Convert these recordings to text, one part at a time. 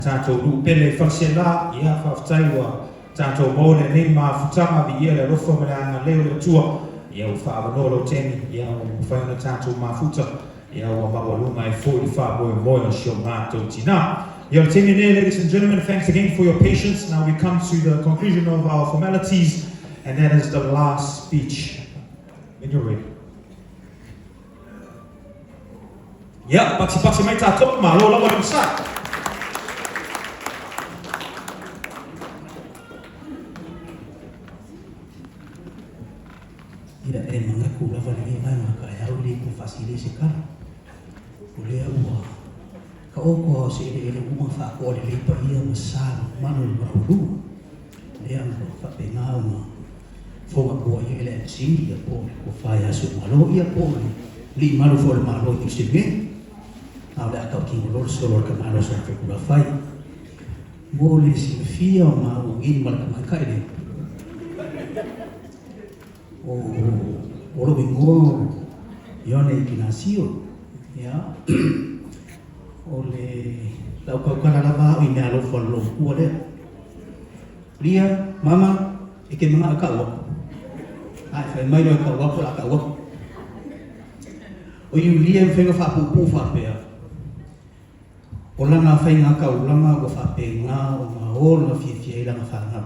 Tatou nuu pele i Faleaseela, ia faafetai ua tatou maua lenei mafutaga, viia le alofa ma le agalelei o le Atua, ia ua faaavanoa lou taimi, ia ua mafai ona tatou mafuta, ia ua maualuga ai foi le faamoemoe o si o matou tina. Ia o le taimi lenei, ladies and gentlemen, thanks again for your patience, now we come to the conclusion of our formalities, and that is the last speech. When you're ready. Ia, patipati mai tatou, malo lava le onosai. Ia, e manatu lava lenei vaega taeao i le itu faasili se tala. O lea ua taoto a o se eleele uma faatoa lelei paia ma sa mamalu o le maualuga. Lea ua faapena ona fogapoa i ai le MC ia po o le Tofa ia Suemalo ia po o le Alii Malu foi o le Malo i Niu Sila nei. A o le a tautino loa le solo a le tamaloa sa Fekulafai. Mo le silafia o maua nei ma le tamaitai lea, o, o lou igoa o Ione Ikinasio, ia, o le lau tautala lava au i meaalofa o le loomatua lea. Lia, Mama, e te manao e tau aku. A e fai mai loa e tau aku, o le a tau aku. O Iulia e mafai ona faapuupuu faapea, o lana faiga taulaga ua faapena ona ola fiafia ai lana fanau,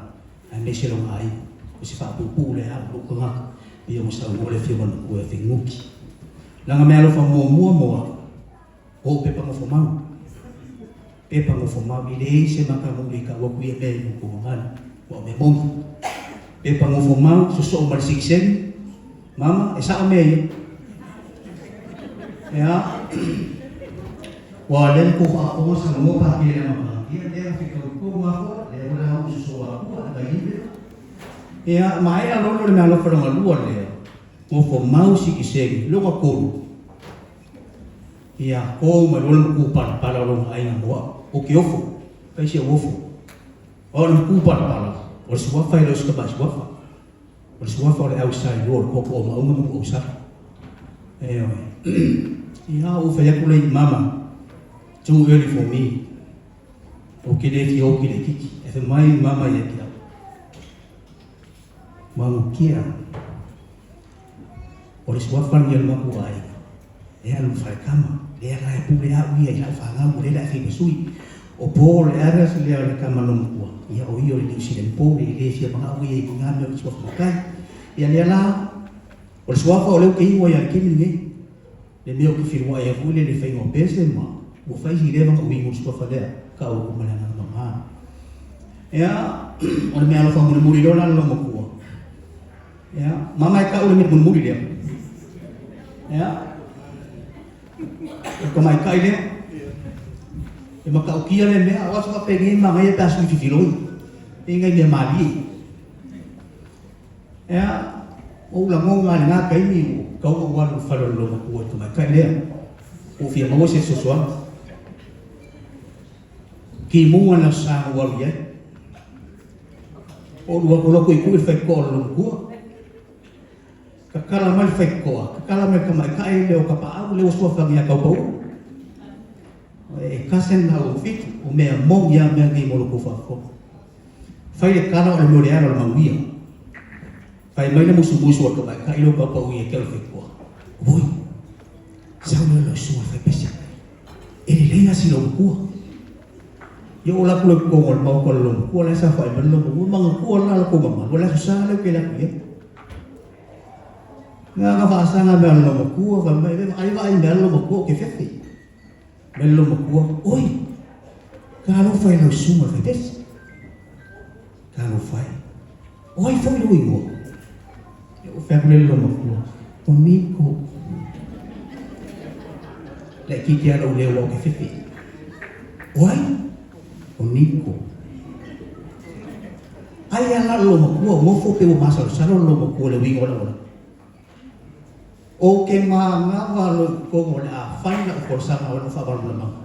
aemaise lona aiga. O se faapuupuu lea a lou tagata, pei ona saunoa le Afioga i le Matua ia Fenunuti. Lana meaalofa muamua mo au, O pepa nofomau. Pepa nofomau, e leai se matamuli e tau atu ia mea i lo outou mamalu, aua o mea moni. Pepa nofomau, sosoo ma le siliseni, mama, e sao mea ia. Ia, ua lea na tou faafofoga saunoa Patele le amataga, ia lea na fetau tonu lava foi, lea foi la ua sosoo atu a vailiu lea. Ia, maea loa le meaalofa lona lua lea, nofomau siliseni, lona tolu, Ia to mai loa le matupalapala o lona aiga mo au. Ou te ofo, fai si ou ofo. O au le matupalapala, o le suafa e le o se tamai suafa. O le suafa o le au sa i lua o le tootoo o Maauga ma Nuuausala. Ioe. Ia, ou fai atu lea i mama, too early for me. Ou te le fia oti laitiiti. E fai mai mama ia te au. Manukia. O le suafa lenei o le matou aiga, lea alu i le faletama, lea la e pule au ia i lau fanau, o lea la e fai ma sui. O Paul Evers lea o le tama loomatua, ia o ia o le New Zealand Paul e le fia manao ia i lena mea o le suafa matai. Ia lea la, o le suafa o lea ou te inu ai lava i le taimi lenei. Le mea ou te feluai ai foi lea i le faiga o pese ma ua fai si leva ona ou inu i le suafa lea, tau atu ma le agaga mama. Ia, o le meaalofa mulimuli loa la le loomatua, Ia, mama e tau le mea mulimuli lea. Ia, o le tamaitai lea. E matautia le mea, o aso faapenei e manaia pe a sui fifiloi. E nai mea malie. Ia, ou lagona i lena taimi ua tatau ona ou alu i le fale o le loomatua i le tamaitai lea. Ua ou fia maua se fesoasoani. Timuga le aso sa na ou alu i ai. O lua ko loko i kui le faitotoa o le loomatua. Tatala mai le faitotoa, tatala mai le tamaitai lea o Tapaau lea ua suafa nei ia Taupau. E cousin la ua fitu, o mea moni lava mea nei mo lo tou faafofoga. Fai le tala o le mea o le ala o le manuia. Fai mai le musumusu a le tamaitai lea o Taupau ia te au le faitotoa. Oi, sau lea lau susuga i le faipese. E lelei lava si loomatua. Ia oo la atu lea i totonu o le maota o le loomatua la e saofai mai le loomatua, manatua la lo tou mamalu, o le aso sa lea ou te alu atu i ai. Na ona faasaga mea o le loomatua, fai mai, vaai vaai mea a le loomatua ou te fefe. Mai le loomatua, oi, talofa i lau susuga i le faipese. Talofa e. O ai foi lou igoa? Ia ou fai atu lea i le loomatua, o Miko. Laitiiti lava lou leo aua ou te fefe. O ai? O Niko. Ai lava la le loomatua o nofo pei ua masalosalo le loomatua i le uiga o lau ala. Ou te manava loa i totonu o le a fai lau folasaga o lau faamalamalamaga.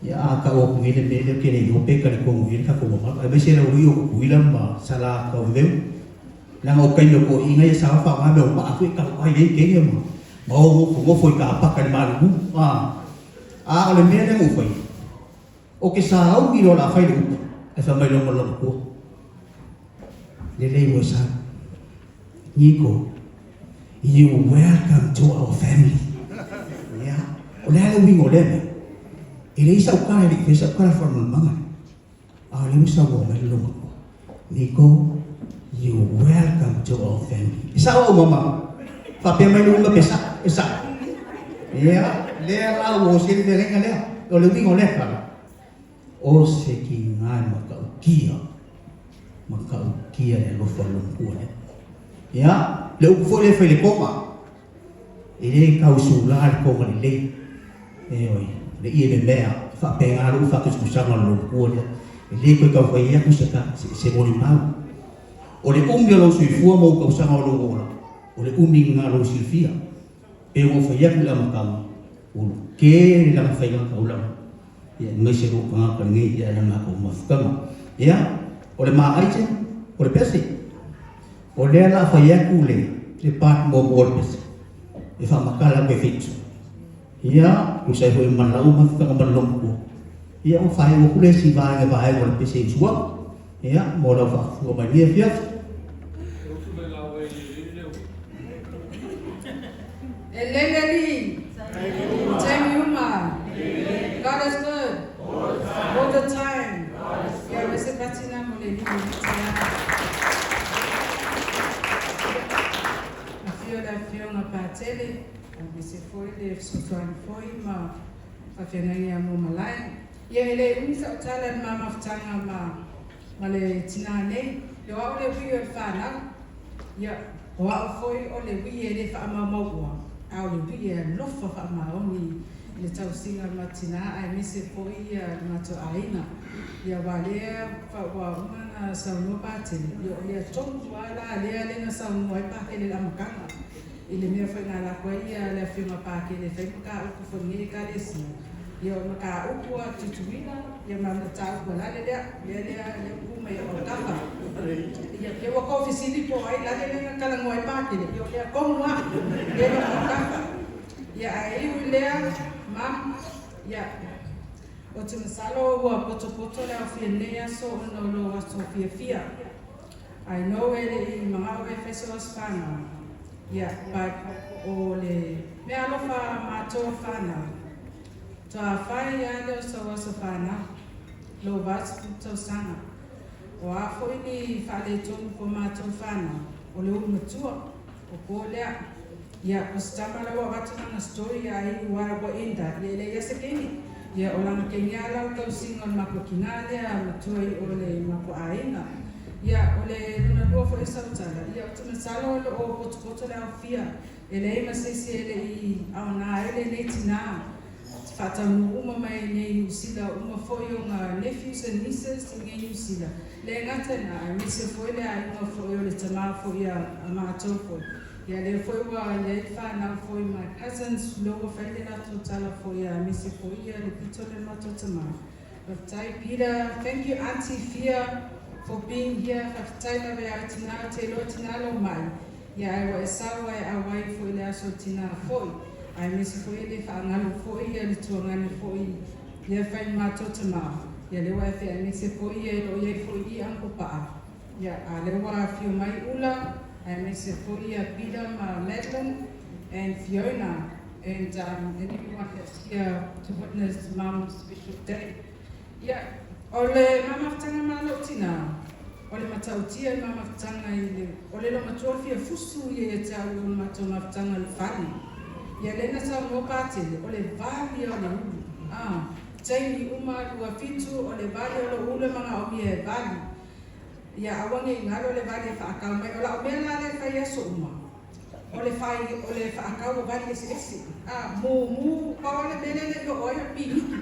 Ia a tau atu nei le mea lea ou te le iloa pe talitonu i ai le tatou mamalu aemaise le aualii o Tutuila ma Salatauveu leaga o taimi o toeaiina ia sa faaaoga mea o maa foi e tau ai ai kenya ma ma o nofonofo i kapaka i le malulu a a o le mea lea na ou faia. Ou te sauni loa o le a fai le upu, ae fai mai loa ma lou matua, Lelei ua sau. Niko, you welcome to our family. Ia, o le a le uiga o lea mea? E leai sau tala, e le i faia sau tala faamalamalamaga lea. A o lea ua saunoa mai le lou matua, Niko, you welcome to our family. E sao au mama? Faapea mai le uiga pe sao? E sao. Ia, lea la ua osi ai le feagaiga lea. O le uiga o lea tala, o se tiga e matautia, matautia le alofa o le matua lea. Ia, le upu foi lea e fai i le toga, E le tau sula le toga lelei. Ioe, le ie memea, e faapena lou faatusatusaga o le lou matua lea. E le toe tau fai atu se, se molimau. O le umi o lou soifua ma ou tausaga o lou ola, o le umi lena o lou silafia. Pe ua ou fai atu i le amataga, ua tele lana faiga taulaga, ia aemaise lou tagata lenei ia le matou mafutaga. Ia, o le ma item, o le pese. O lea la a fai atu le le part muamua o le pese e faamatala atu e fitu. Ia, tusa ai foi ma lau mafutaga ma le lou matua. Ia, ua faaiu atu le isi vaega vaega o le pese i usu atu. Ia, mo lau faafofoga mai i lenei afiafi. E lele alii. Taimi uma. God is good. All the time. Ia wese patina mo le alii i tina. Afio le afioga Patele, aemaise foi le fesoasoani foi ma faafeagaiga ia Muamalae. Ia e le umi sau tala i le ma mafutaga ma ma le tina nei. Ia o au le ui o le fanau. Ia, o au foi o le ui e le faamaumauua, a o le ui e alofa faamaoni i le tausiga o le matou tina aemaise foi ia le matou aiga. Ia aua lea ua uma ona saunoa Patele, ia o lea tonu lava la lea lea na saunoa ai Patele i le amataga i le mea foi na alu atu ai ia le afioga Patele e fai mataupu foi i lenei Ekalesia, ia o mataupu a Tutuila, ia ma mataupu a lale lea, lea lea lea ua tu mai o autafa. Ia pe ua tou fesili po o ai lale lea na talanoa ai Patele, ia o lea tonu lava, lea e o autafa. Ia ae iu i lea, Mum, ia, ou te masalo ua potopoto le aofia i lenei aso ona o lou aso fiafia. I know e le i manao e fai so aso fanau, ia, but o le mea alofa a matou fanau, toa fai a lea o sou aso fanau, lou 80 tausaga. O a foi ni faaletonu ko matou fanau, o le ulu matua, o po lea. Ia, o se tama la ua avatu lana story a iu a ua enda, ia e leai a se keni. Ia, o lana keni a la o le tausiga o le makua kina lea matua i o le makua aiga. Ia, o le lona lua foi o sau tala, ia, ou te masalo o lo o potopoto le aofia, e leai ma se isi e le i aoga ai lenei tina. Te faataunuu uma mai ai nei i Niu Sila, uma foi ona nephews and nieces i nei Niu Sila. Le gata i na, aemaise foi le aiga foi o le tama foi a matou foi. Ia lea foi ua i ai fanau foi my cousins lea ua fai le latou tala foi aemaise foi ia le pito le matou tama. Faafetai Peter, thank you aunty Fia for being here, faafetai lava ia oe tina, ou te iloa tina lou mai, ia ae ua e sau ae auai foi le aso tina foi, aemaise foi e le faagalo foi ia le tuagane foi lea fai ma matou tama, ia lea ua e fia aemaise foi ia e lo o iai foi i uncle Paa, ia a lea ua afio mai Ula, aemaise foi ia Peter ma Madeline and Fiona and um and everyone that's here to witness mum's special day. Ia, o le mamafutaga ma lou tina, o le matautia i le mamafutaga i le, o le lomatua fia fusu ia ia te au i ona matou mafutaga i le fale. Ia lea na saunoa Patele, o le vali ia o le ulu. A, taimi uma 27, o le vali o lou ulu e manaomia e vali. Ia aua ne i galo le vali e faatau mai. O lau mea la lea e fai aso uma, o le fai, o le faatau o vali eseese. A, mumu, pau lava le mea lea e le i oo ai o le piniki.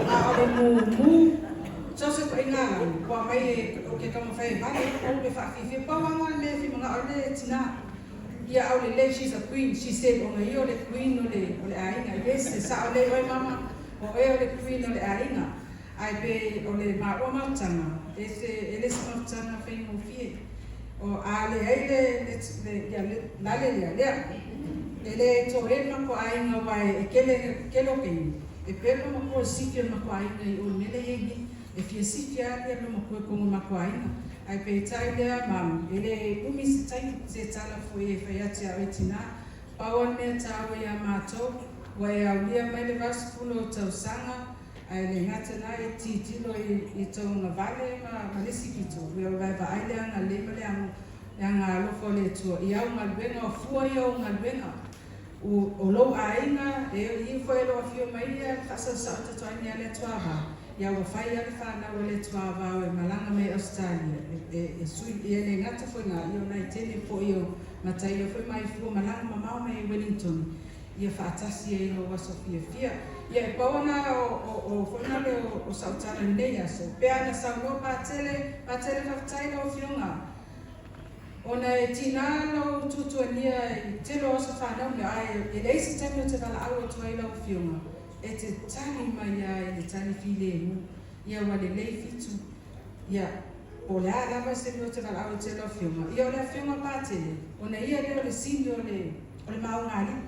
A o le mumu, so o se ituaiga lanu, ua aumai e, ou te taumafai e vali ai ou le faafiafia. Pau lava lena o le mea e fia manao ai le tina. Ia aulelei, she's a queen, she said, ona ia o le queen o le, o le aiga. Yes, e sao lelei oe mama, o oe o le queen o le aiga. Ae pe o le maua mafutaga, e se, e le se mafutaga faigofie. O a leai le, le, le, ia le, lale lea, lea, e le toe le makuaaiga aua e, e kele, kele o keimi. E pea le loomatua i le sifi o le matou aiga i o i le mea lea e i ai nei. E fia sifi lava le loomatua i totonu o le matou aiga. Ae peitai lea mama, e le umi se taimi, se tala foi e fai atu ia oe tinā. Pau lava le mea taua ia matou, ua e aulia mai le 80 ou tausaga, ae le gata na e tilotilo i tou agavale ma le isi pito, ua vaavaai le agalelei ma le agaalofa o le Atua i au galuega, o fua ia o au galuega. O lou aiga, e ui foi e le o afio mai le faasaosao tatuaina ia Leatuavao, ia ua fai lava le fanau a Leatuavao e malaga mai Ausetalia, e sui, ia le gata foi i ina, ia o nai teine foi o Mataia foi ma Aifua malaga mamao mai Wellington, ia faatasi ai i lou aso fiafia. Ia e pau lena o foi na leo o sau tala i lenei aso, pe ana saunoa Patele, Patele faafetai i lau Afioga. Ona e tiga lou tuatuagia i le tele o aso fanau nei, ae e leai se taimi ou te valaau atu ai i lau Afioga, e te tali mai lava i le tali filemu. Ia ua lelei Fitu, ia, po o le a lava se mea ou te valaau atu ai i lau Afioga, ia o le Afioga Patele, ona ia lea o le sini o le o le maugaalii.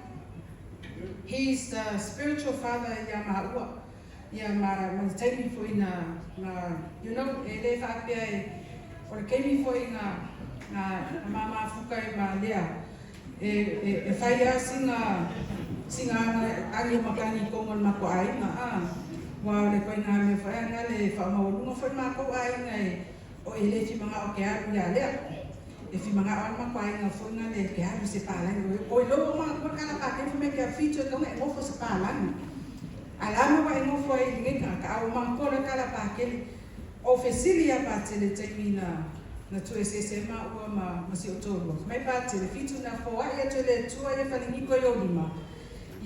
He is the spiritual father ia maua, ia ma ma le taimi foi na na you know, e le faapea e o le taimi foi na na na ma mafuta ai ma Lea e e e fai lava sina sina agi o makani i totonu o le matou aiga a aua o le ituaiga mea foi lena le faamaualuga foi le matou aiga e o e le fia manao e te alu ia Lea. E fia manao lava le matou aiga foi lena e te alu i se palagi. O i lou matua le tala patele fai mai e te alu Fitu e tatau ona e nofo i se palagi. A o le a le mea ua e nofo ai i lenei tagata? A ua manatua loa le tala patele. Ou fesili ia Patele i le taimi na na tuu eseese ai maua ma ma si ou toalua. Fai mai Patele, Fitu na foai atu e le Atua ia faligiko i ou lima,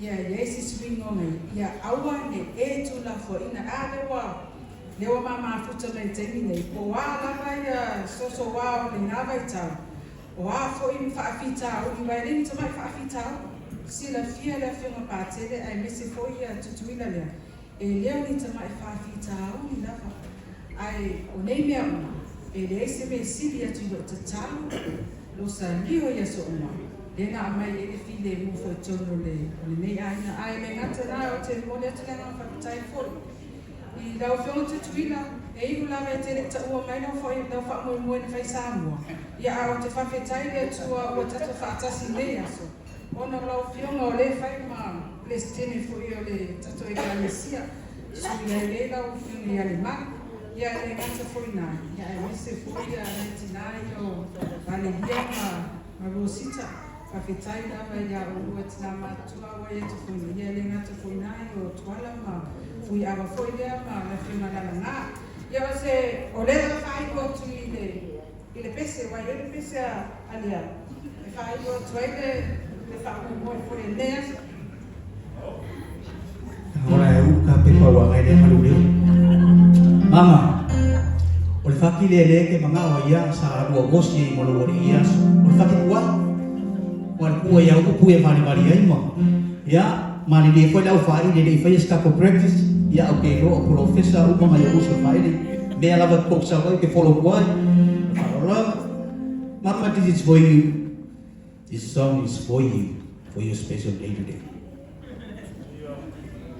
ia i ai se suiga ona ia, ia aua ne i e tuulafoaiina. A lea ua Lea ua ma mafuta mai i le taimi nei, po o a lava ia sosoa o lena vaitau, o a foi ni faafitauli, aua e le ni tamai faafitauli. Silafia le Afioga Patele aemaise foi ia Tutuila lea, e le o ni tamai faafitauli lava. Ae o nei mea uma, e leai se mea e sili atu i lou tatalo, lou salio i aso uma, lea na aumai ai le filemu foi i totonu o lenei aiga. Ae le gata i lena, ou te momoli atu le agaga faafetai foi I lau Afioga Tutuila, e iu lava e te le i taua mai lau lau faamoemoe na fai Samoa, ia a ou te faafetai i le Atua ua tatou faatasi i lenei aso, ona o lau Afioga o lea e fai ma Peresetene foi o le tatou Ekalesia, sui ai nei lau Afioga ia Lemanu, ia e le gata foi i ina, ia aemaise foi ia nai tina ia o Valelia ma ma Rosita. Faafetai lava ia oulua tina matutua ua ia tofuna, ia e le gata foi ina i o Tuala ma Fuiava foi lea ma le Afioga Lalaga. Ia o se o lea lava faaiu atu i le i le pese ua i ai le pese a a Lea e faaiu atu ai le le faamoemoe foi i lenei aso. Ora e uka pepa ua ngai lea malu leo. Mama, o le faki lea lea ke mangao ai ia sa alua osi ai ma lou alii ia aso. O le faki tuai, ua le tua ia upu e valivali ai ma ia malilie foi le au faaili e le i faia se tatou practice, ia au ke iloa o polofesa uma ngai o uso faaili mea lava tou sau ai ke follow atu ai. Faaaloalo lava. Mama, this is for you. This song is for you, for your special day today. You are my destiny.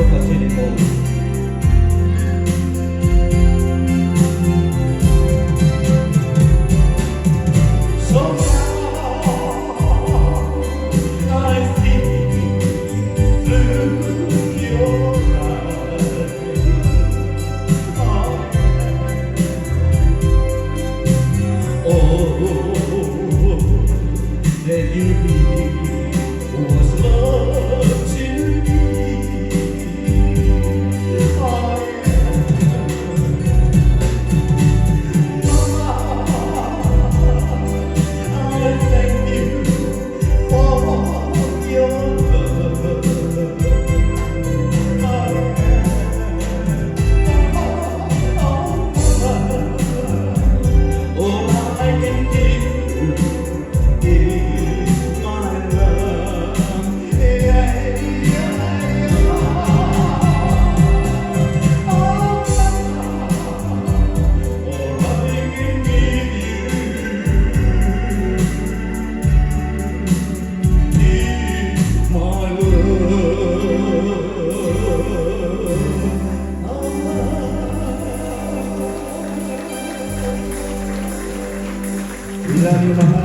alofa tele mo. So now I see through your eyes. Oh, that you was love to me. I thank you for your love. All I can give is my love. Yeah, yeah. All I can give you is my love. We love you, Mama.